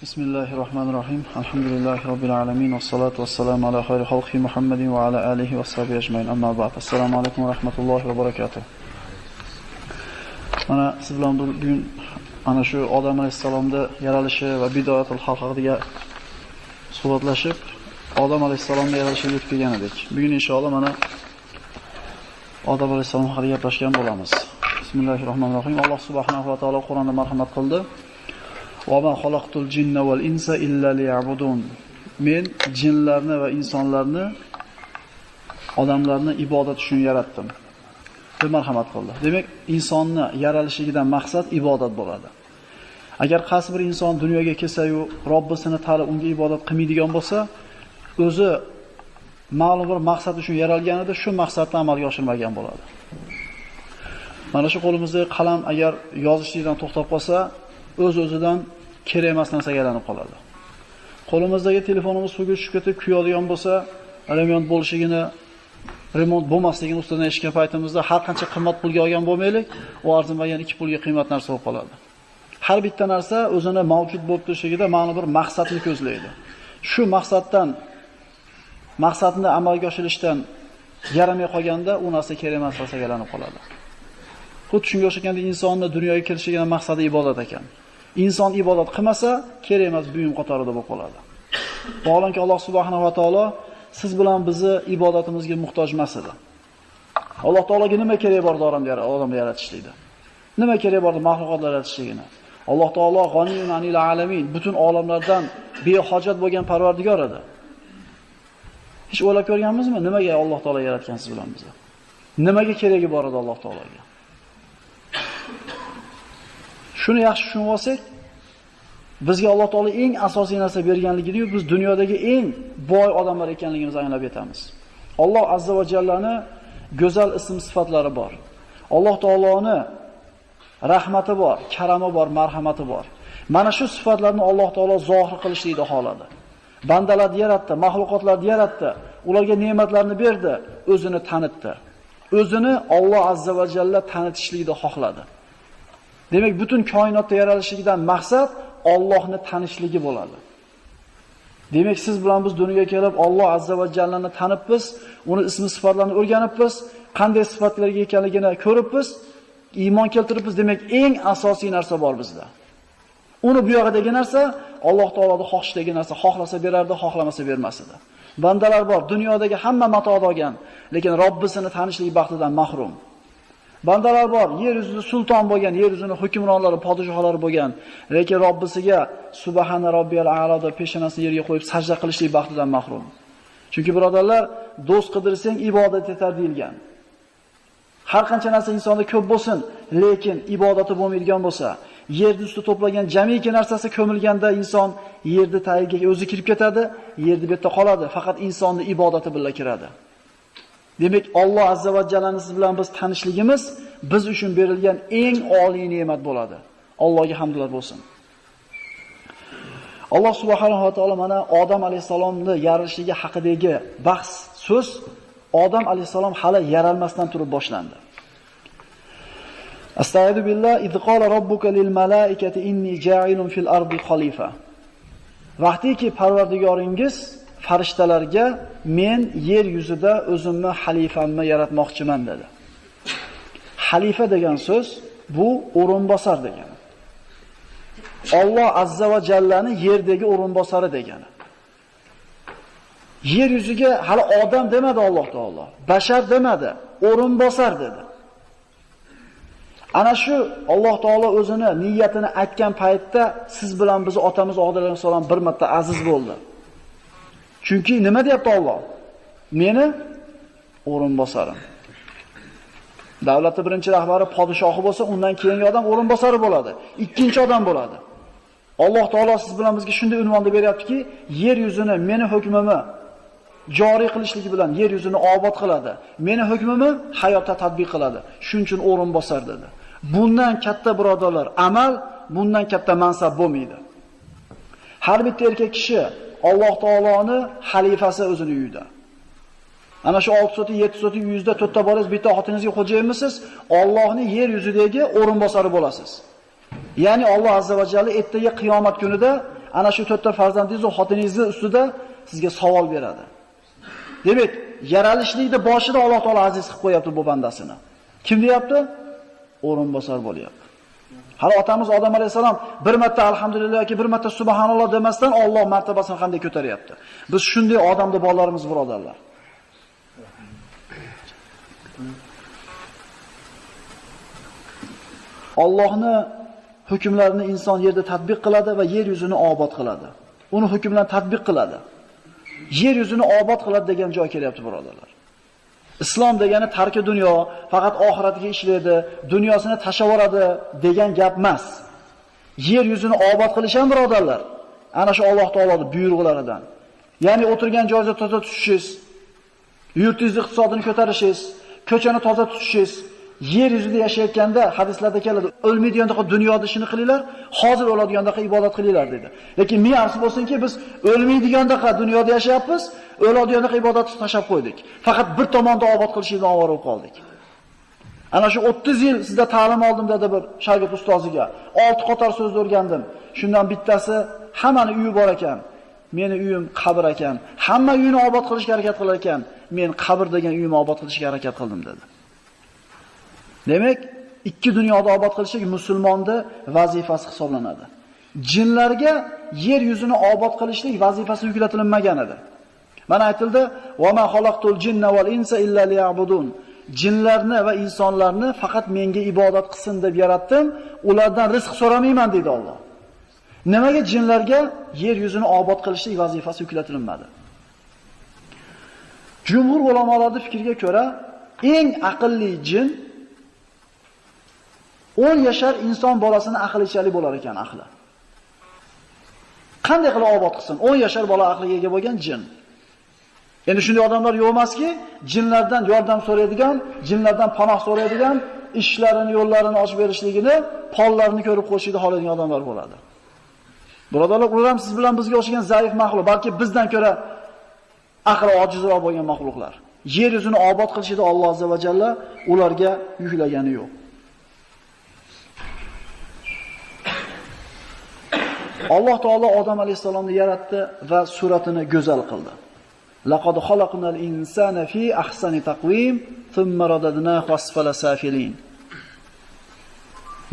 Bismillahirrahmanirrahim. Alhamdulillahi robbil alamin va salatu vassalamu ala xayri xalqi Muhammadin va ala alihi va sahbihi ajmain. Amma ba'd. Assalomu alaykum va rahmatullohi va barakatuh. Mana siz bilan bugun ana shu Odam alayhissalomda yaralishi va bidoyatul xalq haqida suhbatlashib, Odam alayhissalomning yaralishiga yetib kelgan edik. Bugun inshaalloh mana Odam alayhissalom haqida gaplashgan bo'lamiz. Bismillahirrahmanirrahim. Alloh subhanahu va taolo Qur'onda marhamat qildi. Va ma xalaqtul jinna val insa illa liya'budun. Men jinlarni va insonlarni, odamlarni ibodat uchun yaratdim. Deb marhamat qildi. Demak, insonni yaralishidan maqsad ibodat bo'ladi. Agar qaysi bir inson dunyoga kelsa-yu, Robbisini ta'ala unga ibodat qilmaydigan bo'lsa, o'zi ma'lum bir maqsad uchun yaralganida shu maqsadni amalga oshirmagan bo'ladi. Mana shu qo'limizdagi qalam agar yozishlikdan to'xtab qolsa, o'z-o'zidan kerak emas narsaga aylanib qoladi. Qo'limizdagi telefonimiz suvga tushib ketib kuyadigan bo'lsa, remont bo'lishligini, remont bo'lmasligini ustidan eshitgan paytimizda har qancha qimmat pulga olgan bo'lmaylik, u arzimagan 2 pulga qiymat narsa bo'lib qoladi. Har bitta narsa o'zini mavjud bo'lib turishligida ma'lum bir maqsadni ko'zlaydi. Shu maqsaddan, maqsadni amalga oshirishdan yaramay qolganda u narsa kerak emas narsaga aylanib qoladi. Xuddi shunga o'xshaganda insonni dunyoga kelishining maqsadi ibodat ekan. Inson ibodat qilmasa, kerak emas buyum qatorida bo'lib qoladi. Vaholanki Alloh subhanahu va taolo siz bilan bizni ibodatimizga muhtoj emas edi. Alloh taologa nima kerak bor odamni yaratishlikda? Nima kerak bor maxluqotlar yaratishligini? Alloh taolo g'aniyun anil alamin, butun olamlardan behojat bo'lgan Parvardigor edi. Hech o'ylab ko'rganmizmi, nimaga Alloh taolo yaratgan siz bilan bizni? Nimaga keragi bor edi Alloh taologa? Shuni yaxshi tushunib olsak, bizga Alloh taolo eng asosiy narsa berganligini, biz dunyodagi eng boy odamlar ekanligimizni anglab yetamiz. Alloh azza va jallani go'zal ism sifatlari bor. Alloh taoloni rahmati bor, karami bor, marhamati bor. Mana shu sifatlarni Alloh taolo zohir qilishlikni xohladi. Bandalarni yaratdi, maxluqotlarni yaratdi, ularga ne'matlarni berdi, o'zini tanitdi. O'zini Alloh azza va jalla tanitishlikni xohladi. Demak, butun koinotda yaralishidan maqsad Allohni tanishligi bo'ladi. Demak, siz bilan biz dunyoga kelib Alloh azza va jallani tanibmiz, uni ismi sifatlarini o'rganibmiz, qanday sifatlarga ekanligini ko'ribmiz, iymon keltiribmiz. Demak, eng asosiy narsa bor bizda. Uni bu yog'idagi narsa Alloh taoloning xohishidagi narsa, xohlasa berardi, xohlamasa bermas edi. Bandalar bor, dunyodagi hamma matoni olgan, lekin Robbisini tanishlik baxtidan mahrum. Bandalar bor, yer yuzida sulton bo'lgan, yer yuzini hukmronlari, podshohlari bo'lgan, lekin Robbisiga subhana robbiyal a'lo deb peshonasini yerga qo'yib sajda qilishlik baxtidan mahrum. Chunki birodarlar, do'st qidirsang ibodat etar deyilgan. Har qancha narsa insonda ko'p bo'lsin, lekin ibodati bo'lmaydigan bo'lsa, yerni ustida to'plagan jamiki narsasi ko'milganda inson yerni tagiga o'zi kirib ketadi, yerni bu yerda qoladi, faqat insonning ibodati bilan kiradi. Demak, Alloh azza va jallani siz bilan biz tanishligimiz biz uchun berilgan eng oliy ne'mat bo'ladi. Allohga hamdlar bo'lsin. Alloh subhanahu va taolo mana Odam alayhissalomni yaralishligi haqidagi bahs so'z Odam alayhissalom hali yaralmasdan turib boshlandi. Astagfiru billah, iz qala robbuka lil malaikati inni ja'ilun fil ardi khalifa. Vaqtiki Parvardigoringiz farishtalarga men yer yuzida o'zimni xalifamni yaratmoqchiman dedi. Xalifa degan so'z bu o'rinbosar degani. Alloh azza va jallani yerdagi o'rinbosari degani. Yer yuziga hali odam demadi Alloh taolo, bashar demadi, o'rinbosar dedi. Ana shu Alloh taolo o'zini niyatini aytgan paytda siz bilan biz otamiz Odam alayhissalom bir marta aziz bo'ldi. Chunki nima deyapti Alloh? Meni o'rinbosarim. Davlatning birinchi rahbari podshohi bo'lsa, undan keyingi odam o'rinbosari bo'ladi. Ikkinchi odam bo'ladi. Alloh taolo siz bilan bizga shunday unvonni beryaptiki, yer yuzini meni hukmimni joriy qilishligi bilan yer yuzini obod qiladi. Meni hukmimni hayotda tatbiq qiladi. Shuning uchun o'rinbosar dedi. Bundan katta birodarlar, amal, bundan katta mansab bo'lmaydi. Har bitta erkak kishi Alloh taoloni xalifasi o'zini uyida. Ana shu 6 sotik, 7 sotik uyingizda 4 ta bolangiz, bitta xotiningizga xo'jayinmisiz? Allohning yer yuzidagi o'rinbosari bo'lasiz. Ya'ni Alloh azza va jalla ertaga qiyomat kunida ana shu 4 ta farzandingiz va xotiningizni ustida sizga savol beradi. Demak, yaralishlikni boshida Alloh taolo aziz qilib qo'yapti bu bandasini. Kim deyapti? O'rinbosar bo'lyapti. Hali otamiz Odam alayhisalom bir marta alhamdulillah yoki bir marta subhanalloh demasdan Alloh martabasini qanday ko'taryapti. Biz shunday odamni bolalarimiz, birodarlar. Allohni hukmlarini inson yerda tatbiq qiladi va yer yuzini obod qiladi. Uni hukmlarini tatbiq qiladi. Yer yuzini obod qiladi degan joy kelyapti, birodarlar. Islom degani tarki dunyo, faqat oxiratiga ishlaydi, dunyosini tashavoradi degan gap emas. Yer yuzini obod qilish ham, birodarlar, ana shu Alloh taoloning buyruqlaridan. Ya'ni o'tirgan joyda toza tutishingiz, yurtingiz iqtisodini ko'tarishingiz, ko'chani toza tutishingiz, yer yuzida yashayotganda hadislarda keladi, o'lmaydigandaqa dunyoda ishini qilinglar, hozir o'ladigandaqa ibodat qilinglar dedi. Lekin ming afsus bo'lsinki, biz o'lmaydigandaqa dunyoda yashayapmiz, o'ladigandaqa ibodatni tashlab qo'ydik. Faqat bir tomonda obod qilishdan ovora bo'lib qoldik. Ana shu 30 yil sizda ta'lim oldim dedi bir shogird ustoziga. 6 qator so'zni o'rgandim. Shundan bittasi hammani uyi bor ekan, meni uyim qabr ekan. Hamma uyini obod qilishga harakat qilar ekan, men qabr degan uyimni obod qilishga harakat qildim dedi. Demak, ikki dunyoda obod qilishlik musulmonni vazifasi hisoblanadi. Jinlarga yer yuzini obod qilishlik vazifasi yuklatilmagan edi. Mana aytildi: "Va ma xalaqtul jinna val insa illa liya'budun." Jinlarni va insonlarni faqat menga ibodat qilsin deb yaratdim, ulardan rizq so'ramayman dedi Alloh. Nimaga jinlarga yer yuzini obod qilishlik vazifasi yuklatilmadi? Jumhur ulamolarning fikriga ko'ra, eng aqlli jin 10 yashar inson bolasini aqlichalik bo'lar ekan aqli. Qanday qilib obod qilsin? 10 yashar bola aqliga ega bo'lgan jin. Endi shunday odamlar yo'q emaski, jinlardan yordam so'raydigan, jinlardan panoh so'raydigan, ishlarini, yo'llarini ochib berishligini, pollarini ko'rib qo'yishni xohlaydigan odamlar bo'ladi. Birodarlar, ular ham siz bilan bizga o'xshagan zaif maxluq, balki bizdan ko'ra aqli ojizroq bo'lgan maxluqlar. Yer yuzini obod qilishida Alloh azza va jalla ularga yuklagani yo'q. Alloh taolo Odam alayhissalomni yaratdi va suratini go'zal qildi. Laqad xalaqnal insana fi ahsani taqvim, thumma radadnahu asfala safilin.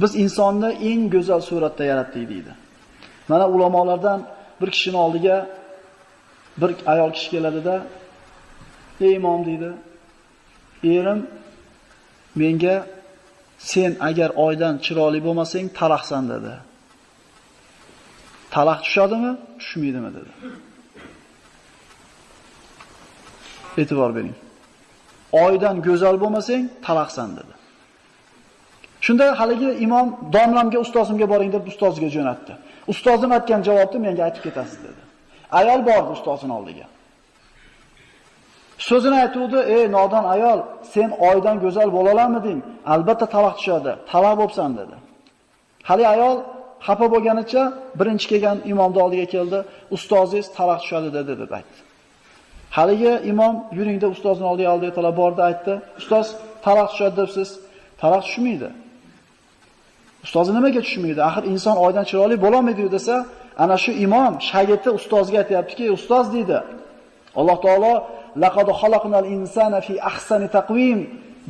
Biz insonni eng go'zal suratda yaratdik deydi. Mana ulamolardan bir kishining oldiga bir ayol kishi keladida, "Ey imom" deydi, "Erim menga sen agar oydan chiroyli bo'lmasang, taloqsan" dedi. Taloq tushadimi, tushmaydimi dedi. E'tibor bering. Oydan go'zal bo'lmasang, taloqsan dedi. Shunda haligi imom domlamga, ustozimga boring deb ustoziga jo'natdi. Ustozim aytgan javobni menga aytib ketasiz dedi. Ayol bordi ustozining oldiga. So'zini aytuvdi: "Ey nodon ayol, sen oydan go'zal bo'la olamiding? Albatta taloq tushadi, taloq bo'psan" dedi. Hali ayol xafa bo'lganicha birinchi kelgan imomning oldiga keldi. Ustozingiz taloq tushadi dedi deb aytdi. Haligi imom yuringda ustozning oldiga oldiga talab bordi, aytdi: "Ustoz, taloq tushadi debsiz." Taloq tushmaydi. Ustozi nimaga tushmaydi? Axir inson oydan chiroyli bo'la olmaydi desa, ana shu imom shogirdi ustozga aytayaptiki, "Ustoz" deydi. Alloh taolo laqad xalaqnal insana fi ahsani taqvim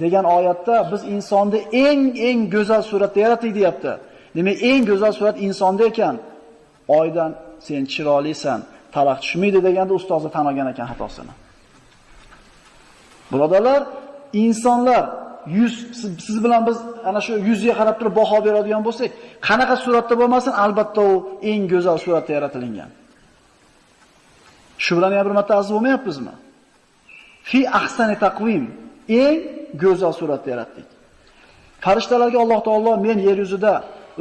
degan oyatda biz insonni eng go'zal suratda yaratdik deyapti. Demak, eng go'zal surat insonda ekan. Oydan sen chiroylisan, taloq tushmaydi deganda ustozi tan olgan ekan xatosini. Birodarlar, insonlar yuz siz bilan biz ana shu yuzga qarab turib baho beradigan bo'lsak, qanaqa suratda bo'lmasin, albatta u eng go'zal suratda yaratilgan. Shu bilan yana bir marta aziz bo'lmayapmizmi? Fi ahsani taqvim, eng go'zal suratda yaratdik. Farishtalarga Alloh taolo men yer yuzida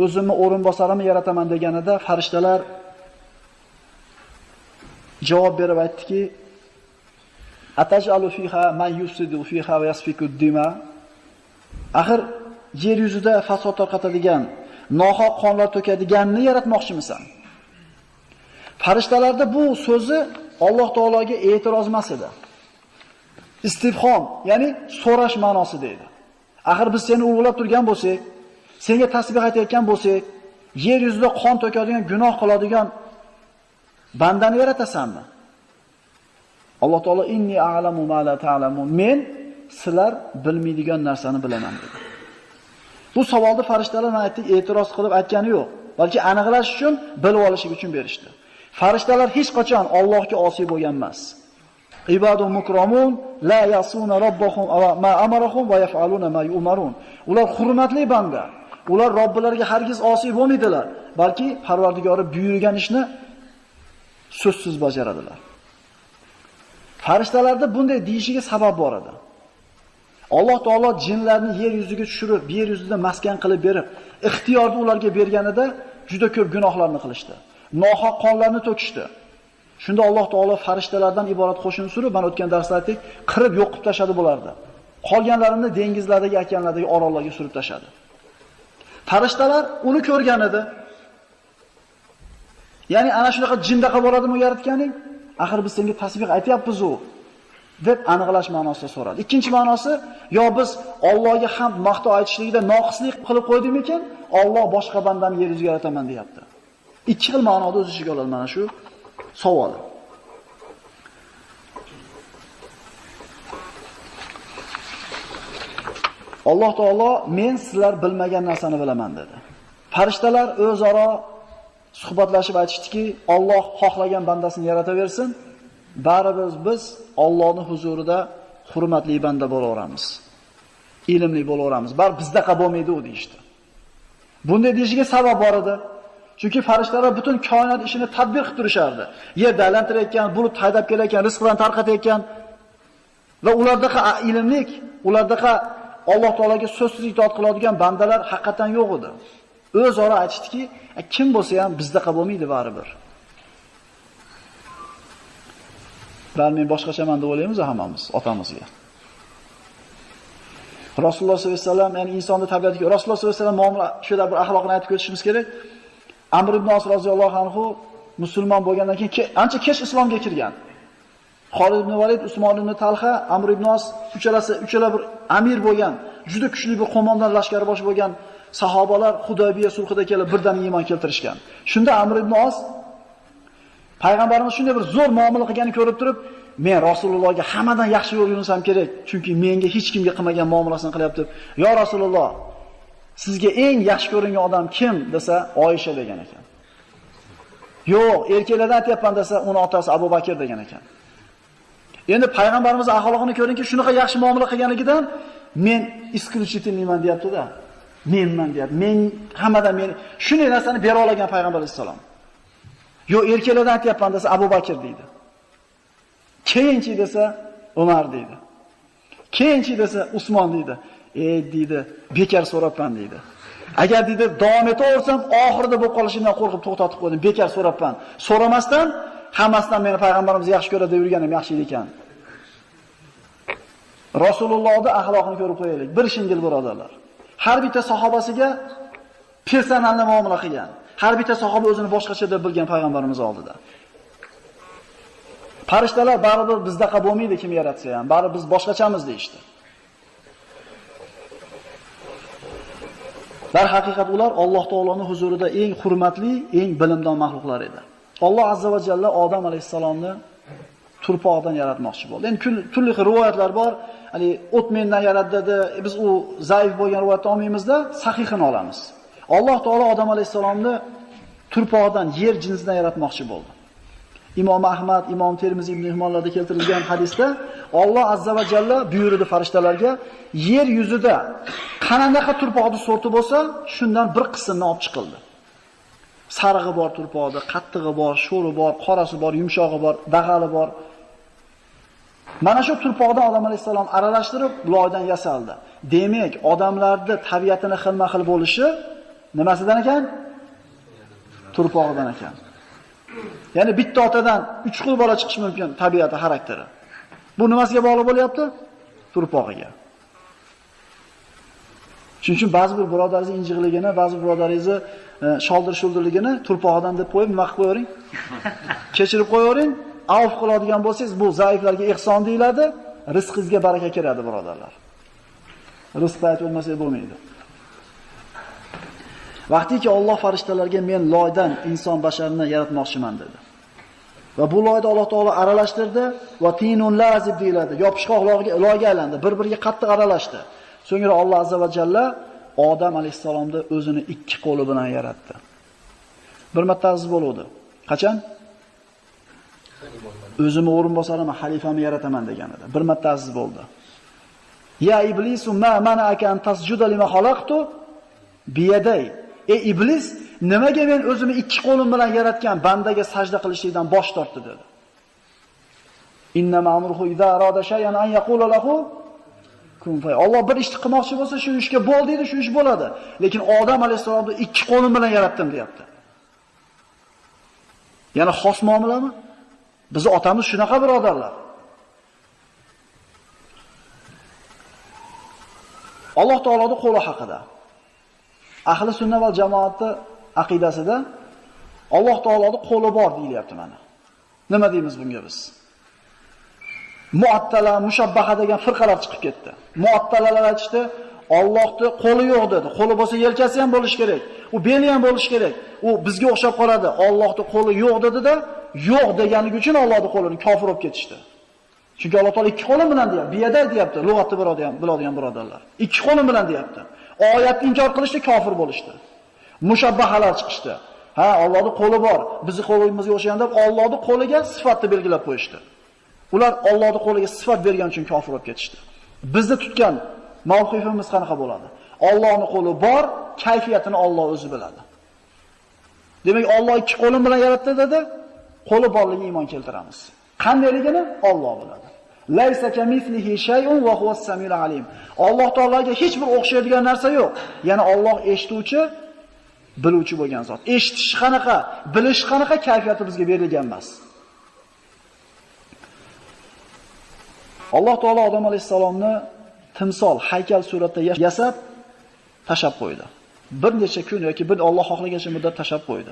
o'zimni o'rinbosarimni yarataman deganida farishtalar javob berib aytdiki: "Ataj'alu fiha man yufsidu fiha va yasfiku dima." Axir yer yuzida fasod tarqatadigan, nohaq qonlar to'kadiganni yaratmoqchimisan? Farishtalarda bu so'zi Alloh taologa e'tiroz emas edi. Istifhom, ya'ni so'rash ma'nosida edi. Axir biz seni ulug'lab turgan bo'lsak, senga tasbih aytayotgan bo'lsak, yer yuzida qon to'kadigan, gunoh qiladigan Bandani yaratasanmi? Alloh taolo inni a'lamu ma la ta'lamun. Men sizlar bilmaydigan narsani bilaman dedi. Bu savolni farishtalar aytdik, e'tiroz qilib aytgani yo'q, balki aniqlash uchun, bilib olish uchun berishdi. Farishtalar hech qachon Allohga osiy bo'lgan emas. Ibadu mukramun la yasuna robbahum ma amarahum va yaf'aluna ma yu'marun. Ular hurmatli banda. Ular Robbilariga hargiz osiy bo'lmaydilar, balki Parvardigori buyurgan ishni so'zsiz bajaradilar. Farishtalarda bunday deyishiga sabab bor edi. Alloh taolo jinlarni yer yuziga tushirib, yer yuzida maskan qilib berib, ixtiyorni ularga berganida juda ko'p gunohlarni qilishdi. Nohaq qonlarni to'kishdi. Shunda Alloh taolo farishtalardan iborat qo'shin surib, mana o'tgan darsda aytdik, qirib yo'q qilib tashadi bularni. Qolganlarini dengizlardagi, okeanlardagi orollarga surib tashadi. Farishtalar uni ko'rgan edi. Ya'ni ana shunaqa jindaqa bo'ladimi yaratganing? Axir biz senga tasbih aytyapmiz-u deb aniqlash ma'nosida so'radi. Ikkinchi ma'nosi, yo biz Allohga hamd maqtov aytishligida noqislik qilib qo'ydimikin? Alloh boshqa bandani yer yuziga yarataman deyapti. Ikki xil ma'noda o'z ichiga oladi mana shu savol. Alloh taolo men sizlar bilmagan narsani bilaman dedi. Farishtalar o'zaro suhbatlashib aytishdiki, Alloh xohlagan bandasini yarataversin, baribir biz Allohning huzurida hurmatli banda bo'laveramiz. Ilmli bo'laveramiz. Bar bizdaqa bo'lmaydi u deyishdi. Bunday deyishiga sabab bor edi. Chunki farishtalar butun koinot ishini tadbir qilib turishardi. Yerda aylantirayotgan, bulut haydab kelayotgan, rizq bilan tarqatayotgan va ulardaqa ilmlik, ulardaqa Alloh taologa so'zsiz itoat qiladigan bandalar haqiqatan yo'q edi. O'zaro aytishdiki, kim bo'lsa ham bizdaqa bo'lmaydi baribir. Bari men boshqachaman deb o'ylaymiz hammamiz otamizga. Rasululloh sollallohu alayhi vasallam, ya'ni insonning tabiatiga Rasululloh sollallohu alayhi vasallam muomala shu yerda bir axloqini aytib o'tishimiz kerak. Amr ibn Os roziyallohu anhu musulmon bo'lgandan keyin ancha kech islomga kirgan. Xolid ibn Valid, Usmon ibn Talha, Amr ibn Os uchala bir amir bo'lgan, juda kuchli bir qo'mondon lashkari boshi bo'lgan sahobalar Hudaybiya sulhida kelib birdan iymon keltirishgan. Shunda Amr ibn Os payg'ambarimiz shunday bir zo'r muomala qilganini ko'rib turib, men Rasulullohga hammadan yaxshi yo'l yursam kerak, chunki menga hech kimga qilmagan muomalasini qilyapti. Yo Rasululloh, sizga eng yaxshi ko'ringan odam kim desa, Oysha degan ekan. Yo'q, erkaklardan aytyapman desa, uni otasi Abu Bakr degan ekan. Endi payg'ambarimiz axloqini ko'ringki, shunaqa yaxshi muomala qilganligidan men исключительныйman deyapti-da. Menman deyapti. Men hammadan men shunday narsani bera olgan payg'ambar alayhisalom. Yo'q, erkaklardan aytyapman desa Abu Bakr deydi. Keyinchi desa Umar deydi. Keyinchi desa Usmon deydi. Ey deydi, bekor so'rabman deydi. Agar deydi davom etaversam, oxirida bo'lib qolishimdan qo'rqib to'xtatib qo'ydim. Bekor so'rabman. So'ramasdan hammasidan meni payg'ambarimiz yaxshi ko'radi deb yurganim yaxshi ekan. Rasulullohning axloqini ko'rib qo'yaylik. Bir shingil birodarlar. Har bitta sahobasiga personalni muomala qilgan. Har bitta sahoba o'zini boshqacha deb bilgan payg'ambarimiz oldida. Farishtalar baribir bizdaqa bo'lmaydi kim yaratsa ham, baribir biz boshqachamiz deyishdi. Darhaqiqat ular Alloh taoloning huzurida eng hurmatli, eng bilimdon maxluqlar edi. Alloh azza va jalla Odam alayhissalomni turpoqdan yaratmoqchi bo'ldi. Endi turli xil rivoyatlar bor. Hali o't mendan yaratdi dedi. Biz u zaif bo'lgan rivoyatni olmaymizda, sahihini olamiz. Alloh taolo Odam alayhissalomni turpoqdan, yer jinsidan yaratmoqchi bo'ldi. Imom Ahmad, Imom Termiziy, Ibn Hibonlarda keltirilgan hadisda Alloh azza va jalla buyurdi farishtalarga, yer yuzida qanaqa turpoqni sorti bo'lsa, shundan bir qismini olib chiqildi. Sarig'i bor turpoqda, qattig'i bor, sho'ri bor, qorasi bor, yumshog'i bor, dag'ali bor. Mana shu turpoqdan Odam alayhissalom aralashtirib loydan yasaldi. Demak, odamlarda tabiatini xilma-xil bo'lishi nimasidan ekan? Turpog'idan ekan. Ya'ni bitta otadan 3 xil bola chiqishi mumkin tabiati, xarakteri. Bu nimasiga bog'liq bo'lyapti? Turpog'iga. Shuning uchun ba'zi bir birodaringizni injiqligini, ba'zi birodaringizni sholdir-shuldirligini turpog'idan deb qo'yib, nima qilib qo'yavering? Kechirib qo'yavering. Avf qiladigan bo'lsangiz, bu zaiflarga ihson deyiladi, rizqingizga baraka kiradi, birodarlar. Rizq aytib o'lmasak bo'lmaydi. Vaqtiki Alloh farishtalarga men loydan inson basharini yaratmoqchiman dedi. Va bu loyda Alloh taolo aralashtirdi va tinun lazib deyiladi. Yopishqoq loyga aylandi, bir-biriga qattiq aralashdi. So'ngra Alloh azza va jalla Odam alayhissalomni o'zini ikki qo'li bilan yaratdi. Bir marta aziz bo'ldi. Qachon? O'zimni o'rinbosarimni, xalifamni yarataman degan edi. Bir marta aziz bo'ldi. Ya iblisu ma mana'aka an tasjuda lima xalaqtu biyaday. Ey iblis, nimaga men o'zimni ikki qo'lim bilan yaratgan bandaga sajda qilishlikdan bosh tortdi dedi. Innama amruhu iza arada shay'an an yaqula lahu kun fay. Alloh bir ishni qilmoqchi bo'lsa, shu ishga bo'l deydi, shu ish bo'ladi. Lekin Odam alayhissalomni ikki qo'lim bilan yaratdim deyapti. Yana xos muomalami? Bizi otamiz shunaqa birodarlar. Alloh taoloning qo'li haqida. Ahli sunna va jamoatning aqidasida Alloh taoloning qo'li bor deyilyapti mana. Nima deymiz bunga biz? Muattala, mushabbaha degan firqalar chiqib ketdi. Muattalalar aytishdi, Allohning qo'li yo'q dedi. Qo'li bo'lsa yelkasi ham bo'lish kerak, u beli ham bo'lish kerak. U bizga o'xshab qoladi. Allohning qo'li yo'q dedi-da, yo'q deganligi uchun Allohning qo'lini kofir bo'lib ketishdi. Chunki Alloh taolo ikki qo'lim bilan deyapti. Biyaday deyapti, lug'atni biladigan birodarlar. Ikki qo'lim bilan deyapti. Oyatni inkor qilishdi, kofir bo'lishdi. Mushabbahalar chiqishdi. Ha, Allohning qo'li bor, bizi qo'limizga o'xshagan deb Allohning qo'liga sifatni belgilab qo'yishdi. Ular Allohning qo'liga sifat bergan uchun kofir bo'lib ketishdi. Bizni tutgan mavqifimiz qanaqa bo'ladi? Allohning qo'li bor, kayfiyatini Alloh o'zi biladi. Demak, Alloh ikki qo'lim bilan yaratdi dedi, qo'li borligiga iymon keltiramiz. Qandayligini Alloh biladi. Laysa kamislihi shay'un va huwas samiul alim. Alloh taologa hech bir o'xshaydigan narsa yo'q. Ya'ni Alloh eshituvchi, biluvchi bo'lgan zot. Eshitish qanaqa, bilish qanaqa kayfiyati bizga berilgan emas. Alloh taolo Odam alayhissalomni timsol, haykal suratda yasab tashab qo'ydi. Bir necha kun yoki bir Alloh xohlagancha muddat tashab qo'ydi.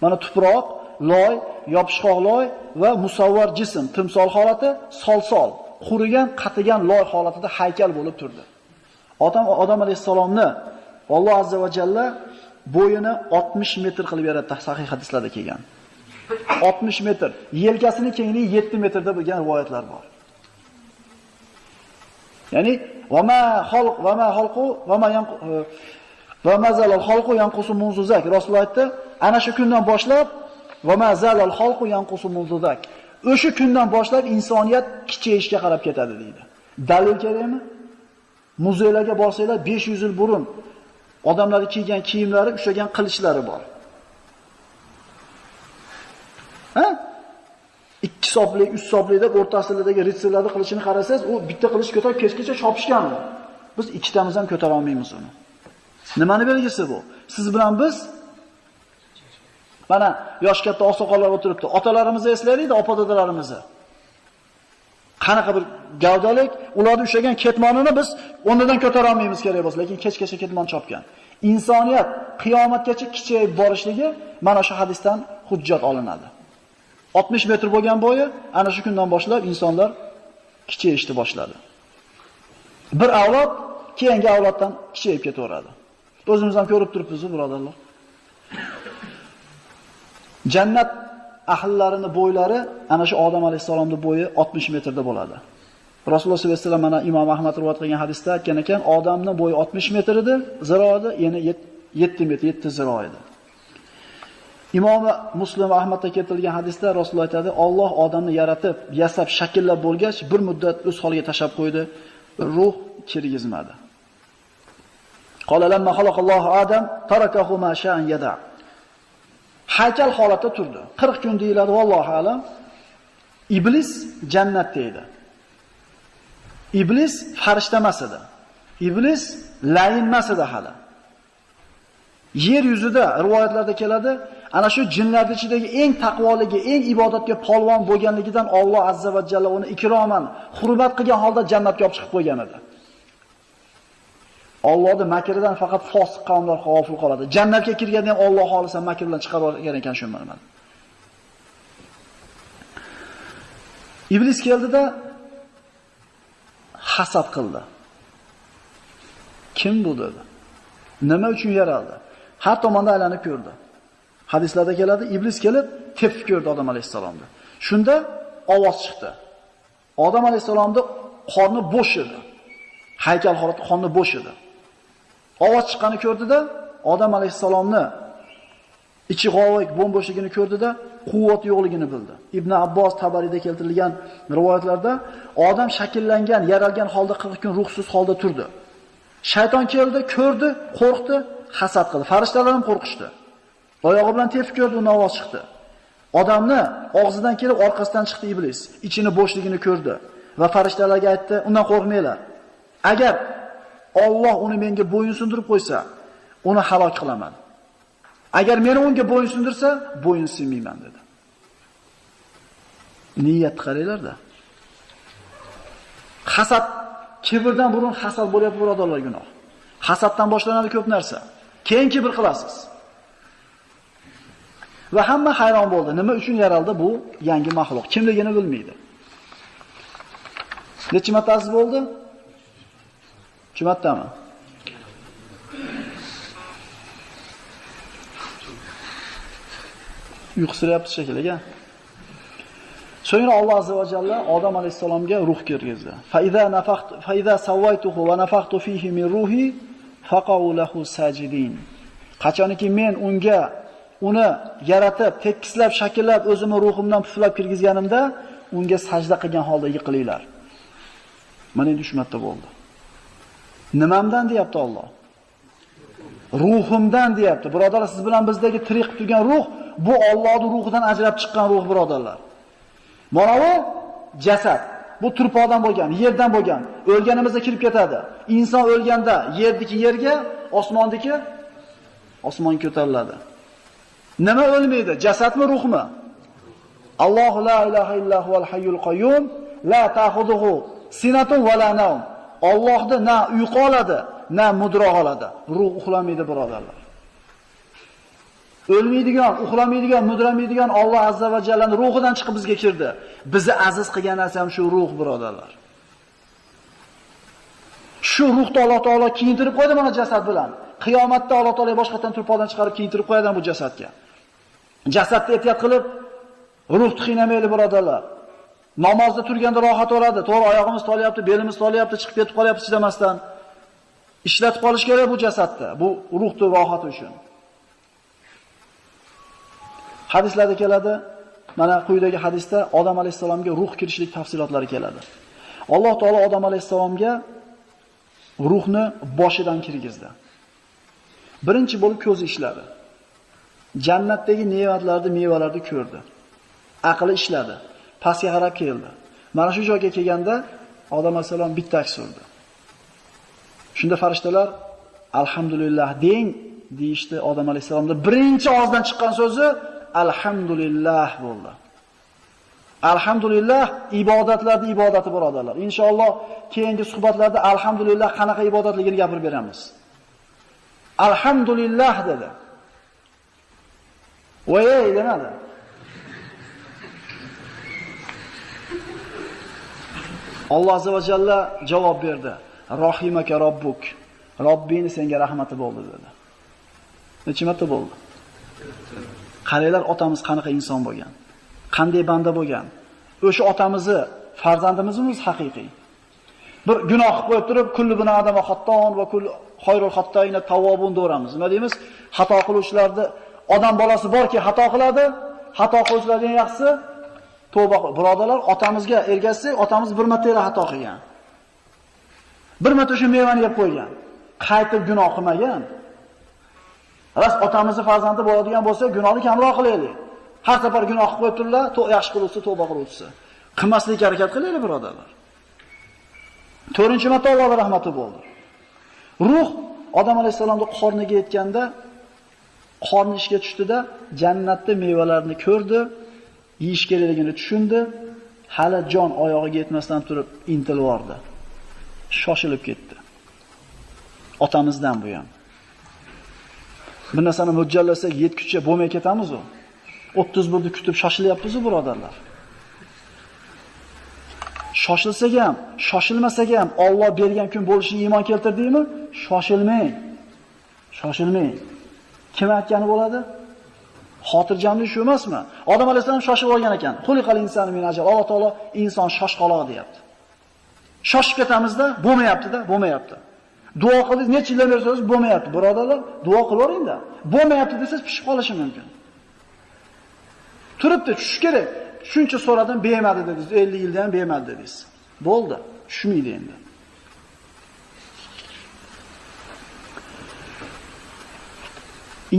Mana tuproq, loy, yopishqoq loy va musavvar jism, timsol holati, solsol, qurigan, qatigan loy holatida haykal bo'lib turdi. Odam alayhissalomni Alloh azza va jalla bo'yini 60 metr qilib yaratdi, sahih hadislarda kelgan. 60 metr, yelkasini kengligi 7 metrda bo'lgan rivoyatlar bor. Ya'ni va ma xalq va ma xalqu va ma va ma zalal xalqu yanqusu munzuzak. Rasululloh aytdi, ana shu kundan boshlab va ma zalal xalqu yanqusu munzuzak. O'sha kundan boshlab insoniyat kichayishga qarab ketadi deydi. Dalil kerakmi? Muzeylarga borsanglar 500 yil burun odamlar kiygan kiyimlari, ushlagan qilichlari bor. Ha? 2 sopli, 3 sopli deb o'rta asrlardagi ritsarlarning qilichini qarasangiz, u bitta qilich ko'tarib kechgacha chopishgan. Biz ikkitamiz ham ko'tara olmaymiz uni. Nimani belgisi bu? Siz bilan biz mana yosh katta oqsoqollar o'tiribdi. Otalarimizni eslaylik, opa-dadalarimizni. Qanaqa bir gavdalik, ularni ushlagan ketmonini biz o'rnidan ko'tara olmaymiz kerak bo'lsa, lekin kechgacha ketmon chopgan. Insoniyat qiyomatgacha kichayib borishligi mana shu hadisdan hujjat olinadi. 60 metr bo'lgan bo'yi ana shu kundan boshlab insonlar kichayishni boshladi. Bir avlod keyingi avloddan kichayib ketaveradi. O'zimiz ham ko'rib turibmiz, birodarlar. Jannat ahllarining bo'ylari ana shu Odam alayhissalomning bo'yi 60 metrda bo'ladi. Rasululloh sollallohu alayhi vasallam mana Imom Ahmad rivoyat qilgan hadisda aytgan ekan, odamning bo'yi 60 metr edi, ziro edi, yana 7 metr, 7 ziro edi. Imom Muslim va Ahmadda keltirilgan hadisda Rasululloh aytadi, Alloh odamni yaratib, yasab, shakllab bo'lgach, bir muddat o'z holiga tashab qo'ydi, ruh kirgizmadi. Qala lamma xalaqallohu Adam tarakahu ma sha'an yada. Haykal holatda turdi. 40 kun deyiladi, vallohu alam. Iblis jannatda edi. Iblis farishta emas edi. Iblis layin emas edi hali. Yer yuzida rivoyatlarda keladi, ana shu jinlarning ichidagi eng taqvoligi, eng ibodatga polvon bo'lganligidan Alloh azza va jalla uni ikroman, hurmat qilgan holda jannatga olib chiqib qo'ygan edi. Allohning makridan faqat fosiq qavmlar g'ofil qoladi. Jannatga kirganda ham Alloh xolisa makr bilan chiqarib yuborgan ekan shu mana. Iblis keldida hasad qildi. Kim bu dedi? Nima uchun yaraldi? Har tomonda aylanib ko'rdi. Hadislarda keladi, Iblis kelib tepib ko'rdi Odam alayhissalomni. Shunda ovoz chiqdi. Odam alayhisalomning qorni bo'sh edi. Haykal holati qorni bo'sh edi. Ovoz chiqqani ko'rdida, Odam alayhisalomni ichi g'ovak bo'm-bo'shligini ko'rdida, quvvati yo'qligini bildi. Ibn Abbos Tabariyda keltirilgan rivoyatlarda odam shakllangan, yaralgan holda 40 kun ruhsiz holda turdi. Shayton keldi, ko'rdi, qo'rqdi, hasad qildi. Farishtalar ham qo'rqishdi. Oyog'i bilan tepib ko'rdi, undan ovoz chiqdi. Odamni og'zidan kelib orqasidan chiqdi iblis. Ichini bo'shligini ko'rdi va farishtalarga aytdi: "Undan qo'rqmanglar. Agar Alloh uni menga bo'yin sindirib qo'ysa, uni halok qilaman. Agar meni unga bo'yin sindirsa, bo'yin sinmayman" dedi. Niyat qaranglar-da. Hasad, kibrdan burun hasad bo'lyapti birodarlar, gunoh. Hasaddan boshlanadi ko'p narsa. Keyin kibr qilasiz. Va hamma hayron bo'ldi. Nima uchun yaraldi bu yangi maxluq? Kimligini bilmaydi. Necha martasi bo'ldi? 3 martami? Uyqusirayapti shekilli. So'ngra Alloh azza va jalla Odam alayhisalomga ruh kirgizdi. Fa iza nafaxtu fa iza sawaytuhu va nafaxtu fihi min ruhi faqau lahu sajidin. Qachoniki men unga uni yaratib, tekislab, shakllab, o'zimni ruhimdan puflab kirgizganimda unga sajda qilgan holda yiqilinglar. Mana endi 3 marta bo'ldi. Nimamdan deyapti Alloh? Ruhimdan deyapti. Birodarlar, siz bilan bizdagi tirik qilib turgan ruh bu Allohning ruhidan ajrab chiqqan ruh, birodarlar. Mana bu jasad. Bu turpoqdan bo'lgan, yerdan bo'lgan. O'lganimizda kirib ketadi. Inson o'lganda yerdiki yerga, osmondiki osmonga ko'tariladi. Nima o'lmaydi? Jasadmi, ruhmi? Allohu la ilaha illa huval hayyul qayyum la ta'khuduhu sinatun va la nawm. Allohda na uyqu oladi, na mudroq oladi. Ruh uxlamaydi, birodarlar. O'lmaydigan, uxlamaydigan, mudramaydigan Alloh azza va jallaning ruhidan chiqib bizga kirdi. Bizni aziz qilgan narsa ham shu ruh, birodarlar. Shu ruhni Alloh taolo kiyintirib qo'ydi mana jasad bilan. Qiyomatda Alloh taolo boshqatdan turpoqdan chiqarib kiyintirib qo'yadi bu jasadga. Jasadni ehtiyot qilib, ruhni qiynamayli, birodarlar. Namozda turganda rohat oladi. To'g'ri, oyog'imiz tolyapti, belimiz tolyapti, chiqib ketib qolyapti chidamasdan. Ishlatib qolish kerak bu jasadni, bu ruhning rohati uchun. Hadislarda keladi, mana quyidagi hadisda Odam alayhisalomga ruh kirishlik tafsilotlari keladi. Alloh taolo Odam alayhisalomga ruhni boshidan kirgizdi. Birinchi bo'lib ko'zi ishladi. Jannatdagi ne'matlarni, mevalarni ko'rdi. Aqli ishladi. Pastga qarab keldi. Mana shu joyga kelganda Odam alayhisalom bitta aks urdi. Shunda farishtalar alhamdulillah deng deyishdi. Odam alayhisalomning birinchi og'zidan chiqqan so'zi alhamdulillah bo'ldi. Alhamdulillah ibodatlarning ibodati, birodarlar. Inshaalloh keyingi suhbatlarda alhamdulillah qanaqa ibodatligini gapirib beramiz. Alhamdulillah dedi. Voy demadi. Alloh azza va jalla javob berdi. Rahimaka robbuk. Robbing senga rahmati bo'ldi dedi. Necha marta bo'ldi? Qaranglar, otamiz qanaqa inson bo'lgan, qanday banda bo'lgan. O'sha otamizni farzandimizmiz haqiqiy. Bir gunoh qilib qo'yib turib, kullu bina odam xatton va kullu xoyrul xattoina tavvobun deyoramiz. Nima deymiz? Xato qiluvchilarni odam bolasi borki xato qiladi, xato qiluvchilarning yaxshisi tavba. Birodarlar, otamizga ergashsak, otamiz bir marta xato qilgan. Bir marta shu mevani yeb qo'ygan. Qaytib gunoh qilmagan. Rost otamizni farzandi bo'ladigan bo'lsa, gunohni kamroq qilaylik. Har safar gunoh qilib qo'yib turlar, yaxshi qiluvchi, tavba qiluvchisi. Qilmaslikka harakat qilaylik, birodarlar. 4-marta Allohning rahmati bo'ldi. Ruh Odam alayhisalomning qorniga yetganda, qorni ishga tushdida, jannatda mevalarni ko'rdi, yeyish kerakligini tushundi. Hali jon oyog'iga yetmasdan turib intilib bordi. Shoshilib ketdi. Otamizdan bu ham. Bir narsani mo'ljallasak yetguncha bo'lmay ketamiz u. 31 ni kutib shoshilyapmiz-ku, birodarlar. Shoshilsak ham, shoshilmasak ham Alloh bergan kun bo'lishiga iymon keltirdingmi? Shoshilmang. Shoshilmang. Kim aytgani bo'ladi? Xotirjamlik shu emasmi? Odam alayhissalom shoshib olgan ekan. Xuliqal insanu min ajal. Alloh taolo inson shoshqaloq deyapti. Shoshib ketamizda, bo'lmayapti-da, bo'lmayapti. Duo qildingiz, necha yildan beri so'z bo'lmayapti, birodarlar, duo qilaveringda. Bo'lmayapti desangiz pishib qolishi mumkin. Turibdi, tushish kerak. Shuncha so'radim, bermadi dedingiz, 50 yilda ham bermadi dedingiz. Bo'ldi, tushmaydi endi.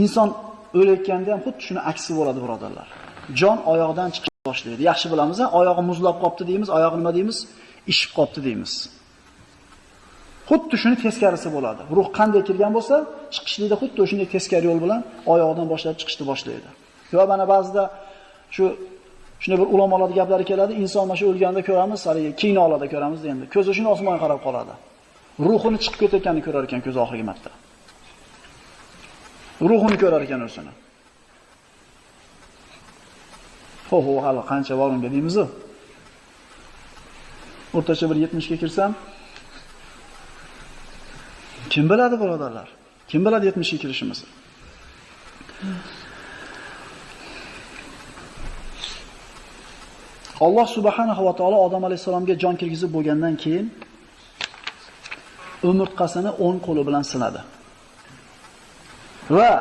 Inson o'layotganda ham xuddi shuni aksi bo'ladi, birodarlar. Jon oyoqdan chiqish boshlaydi. Yaxshi bilamiz, oyog'i muzlab qopti deymiz, oyog'i nima deymiz? Ishib qopti deymiz. Xuddi shuni teskarisi bo'ladi. Ruh qanday kirgan bo'lsa, chiqishlikda xuddi o'shanday teskari yo'l bilan oyoqdan boshlab chiqishni boshlaydi. Va mana ba'zida shunday bir ulamolar gaplari keladi, inson mana shu o'lganda ko'ramiz, haligi kinolarda ko'ramiz endi. Ko'zi shuni osmonga qarab qoladi. Ruhini chiqib ketayotganini ko'rar ekan ko'zi oxirgi marta. Ruhini ko'rar ekan o'zini. Ho-ho, hali qancha bor unga deymiz-ku. O'rtacha bir 70 ga kirsam, kim biladi birodarlar? Kim biladi 70 ga kirishimizni? Alloh subhanahu va taolo Odam alayhisalomga jon kirgizib bo'lgandan keyin umurtqasini o'ng qo'li bilan sinadi. Va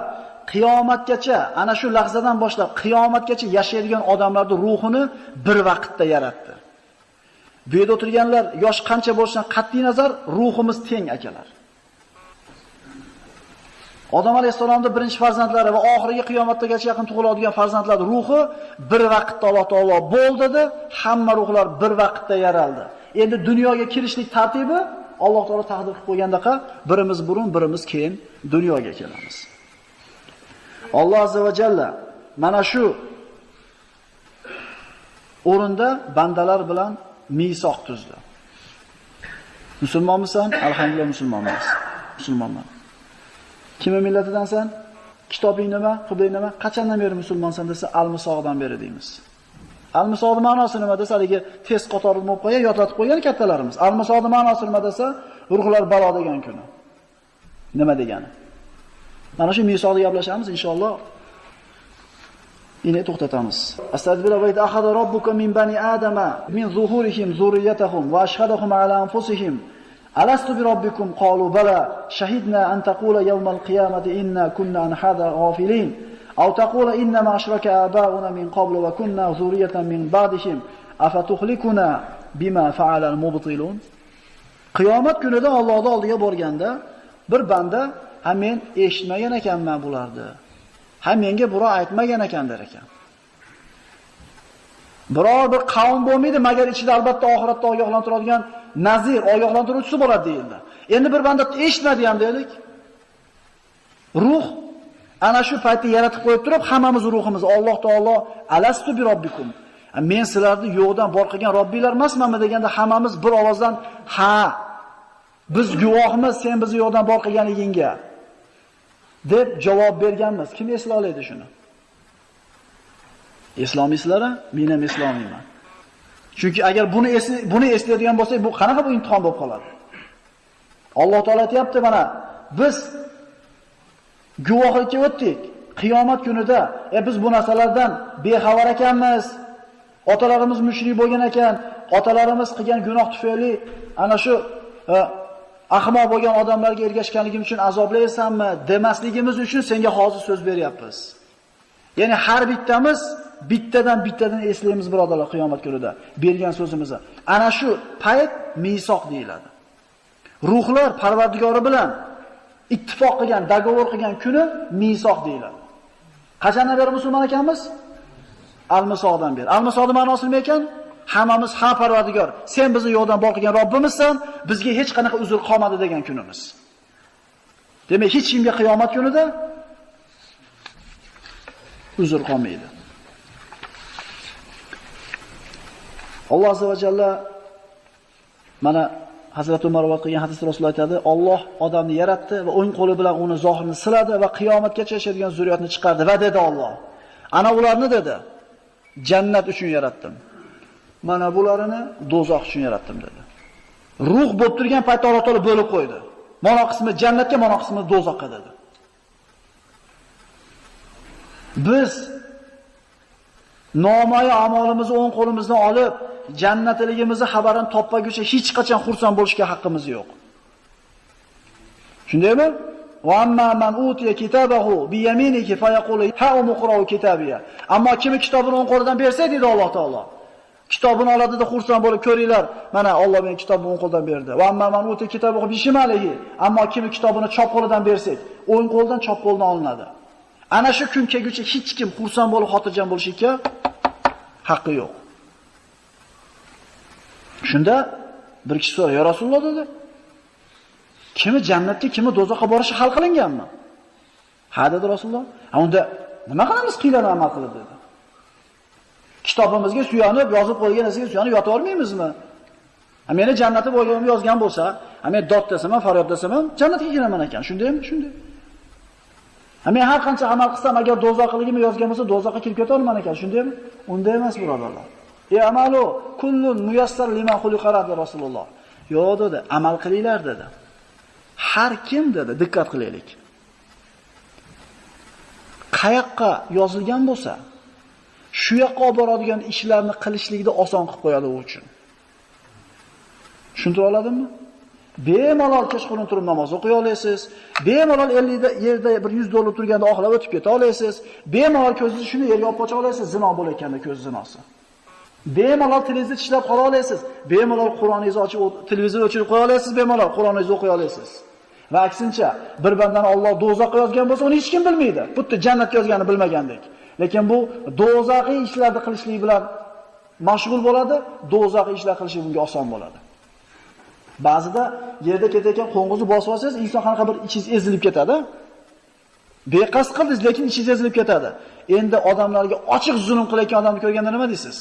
qiyomatgacha, ana shu lahzadan boshlab qiyomatgacha yashaydigan odamlarning ruhini bir vaqtda yaratdi. Bu yerda o'tirganlar yosh qancha bo'lishidan qat'iy nazar ruhimiz teng akalar. Odam alayhissalomning birinchi farzandlari va oxirgi qiyomatgacha yaqin tug'iladigan farzandlar ruhi bir vaqtda Alloh taolo bo'l dedi, hamma ruhlar bir vaqtda yaraldi. Endi dunyoga kirishlik tartibi Alloh taolo taqdir qilib qo'ygandaqa birimiz burun, birimiz keyin dunyoga kelamiz. Alloh azza va jalla mana shu o'rinda bandalar bilan misoq tuzdi. Musulmonmisan? Alhamdulillah musulmonmiz. Musulmonman. Kimning millatidansan? Kitobing nima? Qiblang nima? Qachondan beri musulmonsan desa, al-misoqdan beri deymiz. Al-misoqning ma'nosi nima desa, haligi tez qatorni bo'lib qo'ygan, yodlatib qo'ygan kattalarimiz. Al-misoqning ma'nosi nima desa, ruhlar balo degan kuni. Nima degani? Mana shu misoqda gaplashamiz inshaalloh. Endi to'xtatamiz. Astagfirullah va ahada robbuka min bani adama min zuhurihim zurriyatahum va ashhadahum ala anfusihim alastu bi robbikum qalu bala shahidna an taqula yawmal qiyamati inna kunna an hadha ghafilin aw taqula inna ma ashraka abauna min qablu wa kunna zurriyatan min ba'dihim afatuhlikuna bima fa'ala al-mubtilun. Qiyomat kunida Allohning oldiga borganda bir banda ha men eshitmagan ekanman bularni. Ha menga birov aytmagan ekan der ekan. Biror bir qavm bo'lmaydi, magar ichida albatta oxiratda ogohlantiradigan nazir, ogohlantiruvchisi bo'ladi deyildi. Endi bir banda eshitmadi ham deylik. Ruh ana shu paytda yaratib qo'yib turib, hammamiz ruhimiz Alloh taolo alastu bi robbikum. Men sizlarni yo'qdan bor qilgan Robbiylar emasmanmi deganda hammamiz bir ovozdan ha, biz guvohmiz sen bizni yo'qdan bor qilganligingga deb javob berganmiz. Kim esla oladi shuni? Eslolmaysizlar, men ham eslolmayman. Chunki agar buni eslaydigan bo'lsak, bu qanaqa bu imtihon bo'lib qoladi? Alloh taolo aytayapti mana, biz guvohlikka o'tdik. Qiyomat kunida biz bu narsalardan bexabar ekanmiz. Otalarimiz mushrik bo'lgan ekan, otalarimiz qilgan gunoh tufayli ana shu ahmoq bo'lgan odamlarga ergashganligim uchun azoblaysanmi demasligimiz uchun senga hozir so'z beryapmiz. Ya'ni har bittamiz bittadan eslaymiz birodarlar qiyomat kunida bergan so'zimizni. Ana shu payt misoq deyiladi. Ruhlar Parvardigori bilan ittifoq qilgan, dogovor qilgan kuni misoq deyiladi. Qachondan beri musulmon ekanmiz? Al-misoqdan beri. Al-misoqning ma'nosi nima ekan? Hammamiz ha Parvardigor, sen bizni yo'qdan bor qilgan Robbimizsan, bizga hech qanaqa uzr qolmadi degan kunimiz. Demak, hech kimga qiyomat kunida uzr qolmaydi. Alloh azza va jalla mana Hazrat Umar rivoyat qilgan hadisda Rasululloh aytadi, Alloh odamni yaratdi va o'ng qo'li bilan uni zohirini siladi va qiyomatgacha yashaydigan zurriyatni chiqardi va dedi Alloh, ana ularni dedi, jannat uchun yaratdim. Mana bularini do'zax uchun yaratdim dedi. Ruh bo'lib turgan paytda Alloh taolo bo'lib qo'ydi. Mana qismi jannatga, mana qismi do'zaxga dedi. Biz Nomai amalimizni o'ng qo'limizdan olib, jannatligimizni xabarini topmaguncha hech qachon xursand bo'lishga haqqimiz yo'q. Shundaymi? Va amma man utiya kitabahu bi yaminihi fayaqulu ha umqra'u kitabiya. Ammo kimi kitobini o'ng qo'lidan bersa, dedi Alloh taolo. Kitobini oladida xursand bo'lib ko'ringlar, mana Alloh menga kitobni o'ng qo'ldan berdi. Va amma man utiya kitabahu bi shimalihi. Ammo kimi kitobini chap qo'lidan bersak, o'ng qo'ldan chap qo'ldan olinadi. Ana shu kun kelguncha hech kim xursand bo'lib xotirjam bo'lishga haqqi yo'q. Shunda bir kishi so'radi, "Ya Rasululloh" dedi. Kimi jannatga, kimi do'zaxga borishi hal qilinganmi? Ha, dedi Rasululloh. Ha, unda nima qilamiz qiylarni amal qilib dedi. Kitobimizga suyanib, yozib qo'ygan narsaga suyanib yota olmaymizmi? Ha, meni jannatga bo'lganimni yozgan bo'lsa, ha, men dod desam ham, faryod desam ham jannatga kiraman ekan. Shundaymi? Shunday. Ha, men har qancha amal qilsam, agar do'zaxligimni yozgan bo'lsa, do'zaxga kirib keta olman ekan. Shundaymi? Unday emas, birodarlar. E amalu kullun muyassar liman xuliqa dedi Rasululloh. Yo'q dedi, amal qilinglar dedi. Har kim dedi, diqqat qilaylik. Qayoqqa yozilgan bo'lsa, shu yoqqa olib boradigan ishlarni qilishlikni oson qilib qo'yadi u uchun. Tushuntira oladimmi? Bemalol kechqurun turib namoz o'qiy olasiz, bemalol 50 yerda bir 100 dollar turganda oxlab o'tib keta olasiz, bemalol ko'zingizni shuni yerga olib qocha olasiz, zino bo'layotganda ko'z zinosi. Bemalol tilingizni tishlab qola olasiz, bemalol Qur'oningizni ochib, televizor o'chirib qo'ya olasiz, bemalol Qur'oningizni o'qiy olasiz. Va aksincha, bir bandani Alloh do'zaxga yozgan bo'lsa, uni hech kim bilmaydi. Xuddi jannatga yozganini bilmagandek. Lekin bu do'zaxiy ishlarni qilishlik bilan mashg'ul bo'ladi, do'zaxiy ishlar qilishi bunga oson bo'ladi. Ba'zida yerda ketayotgan qo'ng'izni bosib olsangiz, inson qanaqa bir ichingiz ezilib ketadi. Beqasd qildingiz, lekin ichingiz ezilib ketadi. Endi odamlarga ochiq zulm qilayotgan odamni ko'rganda nima deysiz?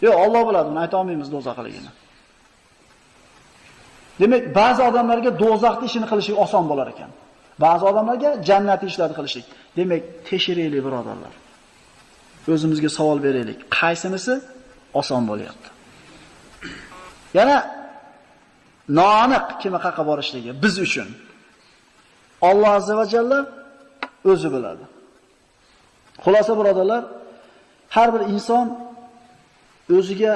Yo'q, Alloh biladi, uni ayta olmaymiz do'zaxligini. Demak, ba'zi odamlarga do'zaxning ishini qilishlik oson bo'lar ekan. Ba'zi odamlarga jannat ishlarini qilishlik. Demak, tekshiraylik birodarlar. O'zimizga savol beraylik. Qaysinisi oson bo'lyapti? Yana noaniq kimi qayerga borishligi biz uchun. Alloh azza va jalla o'zi biladi. Xulosa birodarlar, har bir inson o'ziga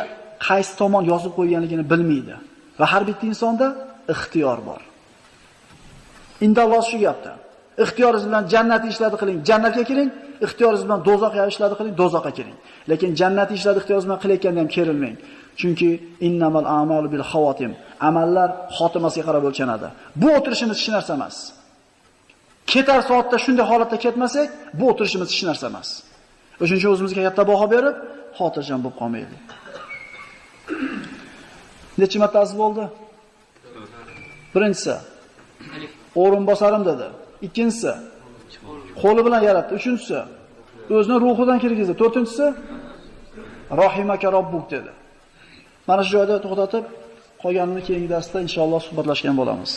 qaysi tomon yozib qo'yganligini bilmaydi va har bitta insonda ixtiyor bor. Endi Alloh shu gapda. Ixtiyoringiz bilan jannat ishlarni qiling, jannatga kiring, ixtiyoringiz bilan do'zax ishlarni qiling, do'zaxga kiring. Lekin jannat ishlarni ixtiyoringiz bilan qilayotganda ham kerilmang. Chunki innamal a'malu bil xavotim. Amallar xotimasiga qarab o'lchanadi. Bu o'tirishimiz hech narsa emas. Ketar soatda shunday holatda ketmasak, bu o'tirishimiz hech narsa emas. O'shuning uchun o'zimizga katta baho berib, xotirjam bo'lib qolmaylik. Necha marta aziz bo'ldi? Birinchisi o'rinbosarim dedi. Ikkinchisi qo'li bilan yaratdi. Uchinchisi o'zini ruhidan kirgizdi. To'rtinchisi rohimaka robbuk dedi. Mana shu joyda to'xtatib, qolganini keyingi darsda inshaalloh suhbatlashgan bo'lamiz.